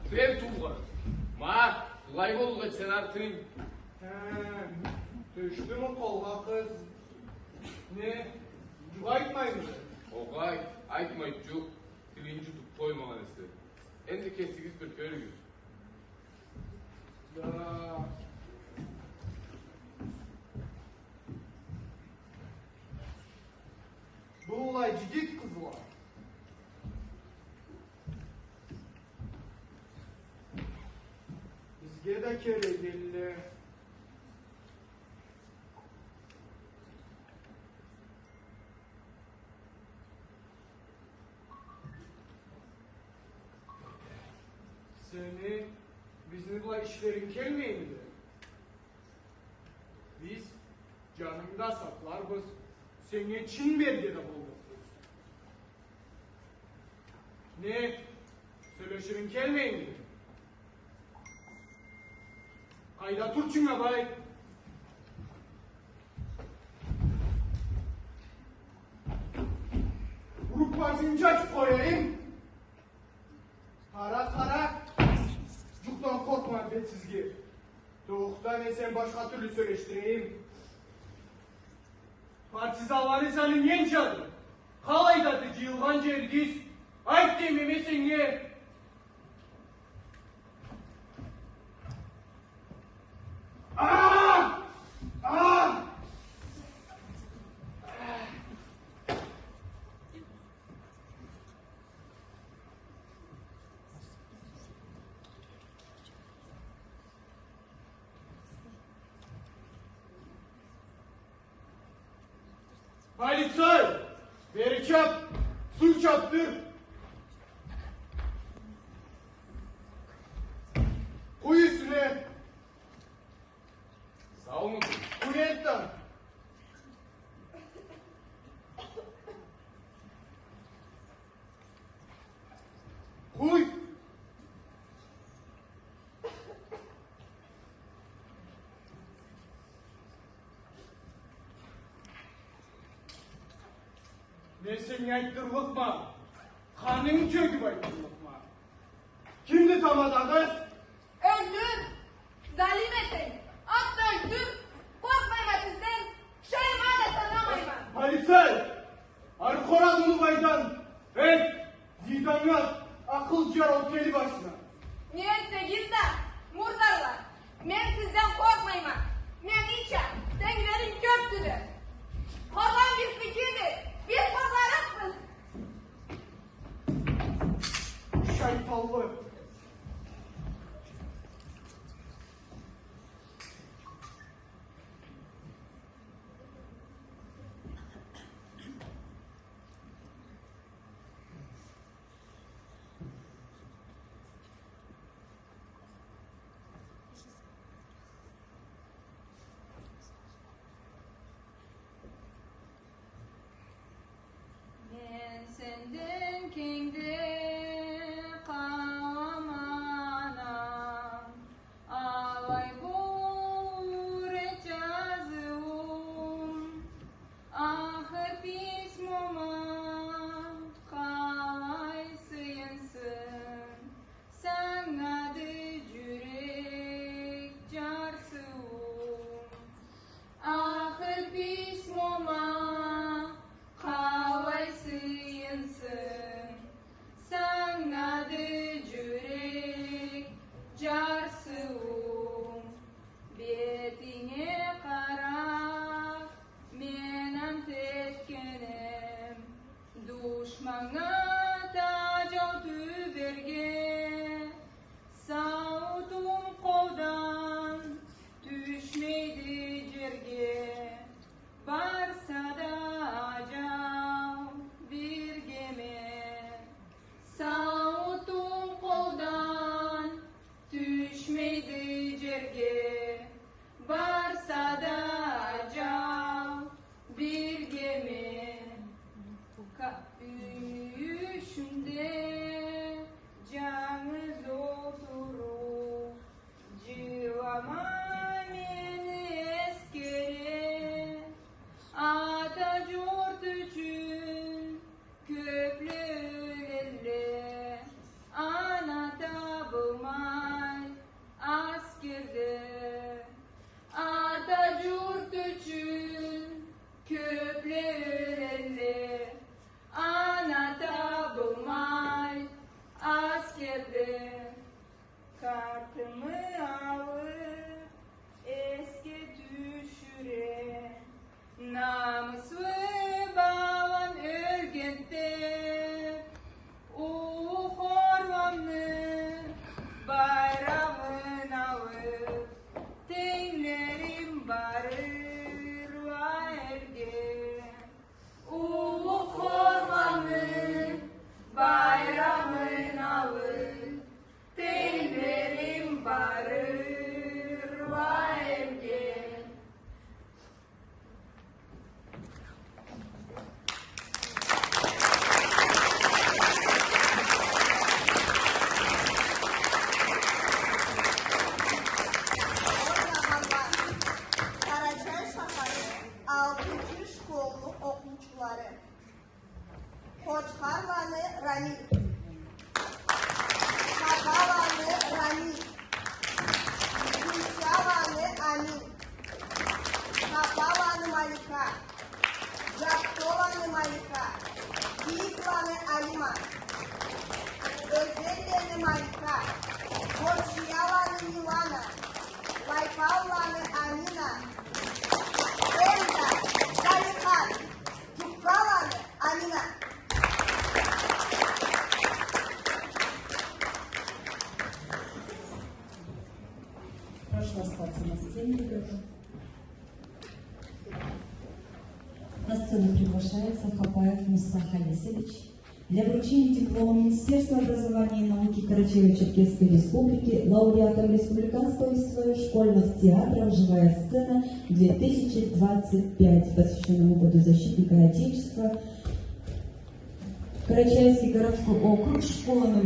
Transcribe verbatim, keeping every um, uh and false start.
Сен туугъан. Ма, былай боллукъ эди сен артынг. Хе, тюшдюмю къолгъа къыз? Не, джукъ айтмаймыды? Огъай, айтмайды джукъ. Тилин джутуб къоймагъан эсе. Энди кесигиз бир кёрюгюз. Да. Быллай джигит къызла бизге да керек элле. Сени бизни былай ишлеринг келмеймиди? Биз джанынгы да сакъларбыз, сеннге чин берирге да боллукъбуз. Не, сёлеширинг келмеймиди? Къайда турчунг, абай? Уруб башынгы джачыб къояйым. Къара, къара. Джукъдан къоркъма, бетсизге. Тохта, мен сени башха тюрлю сёлешдирейим. Партизанланы саны ненчады? Къалайдады джыйылгъан джеригиз? Айт дейме мен сеннге. А! А! Полицей! Бери чаб! Суу чабдыр! Къуй юсюне! Саумусуз? Къуй энтда! Къуй! Мен сеннге айтдырлыкъма, къанынг тёгюб айтдырлыкъма. Кимди тамадагъыз? Ёлтюр! Залим эсенг, атла ёлтюр! Къоркъмайма сизден, шайыма да санамайма! Полицей! Ары къора муну былайдан! Эй, зинданнга, акъыл джар ол кели башына! Не этсегиз да, мурдарла, мен сизден къоркъмайма! Менича, тенглерим кёбдюле! Къоргъан бизникиди, биз къоргъарыкъбыз! Шайтанлы! Ёлелле, ана табылмай аскерде. Къартымы алып, эсге тюшюре, намыслы балам ёлгенде, уллу хорламны байрагъын алып, тенглерим барырла элге. Уллу хорламны байрагъын алып, тенглерим барырла элге. Къарачай шахарны алтынчы школну окъуучулары. Къочхарланы Рамил. Хапаланы Рамил. Гюлчаланы Амин. Хапаланы Малика. Жаттоланы Малика. Бийикланы Алима. Ёзелланы Малика. Горчияланы Милана. Лайпалланы Амина. Эмда Салихат. Джуккаланы Амина. Прошу остаться на сцене, ребята. На сцену приглашается Хапаев Муса Халисович для вручения диплома Министерства образования и науки Карачаево-Черкесской Республики лауреатом Республиканского фестиваля школьных театров «Живая сцена две тысячи двадцать пять», посвящённому Году защитника Отечества. Карачаевский городской округ, школа номер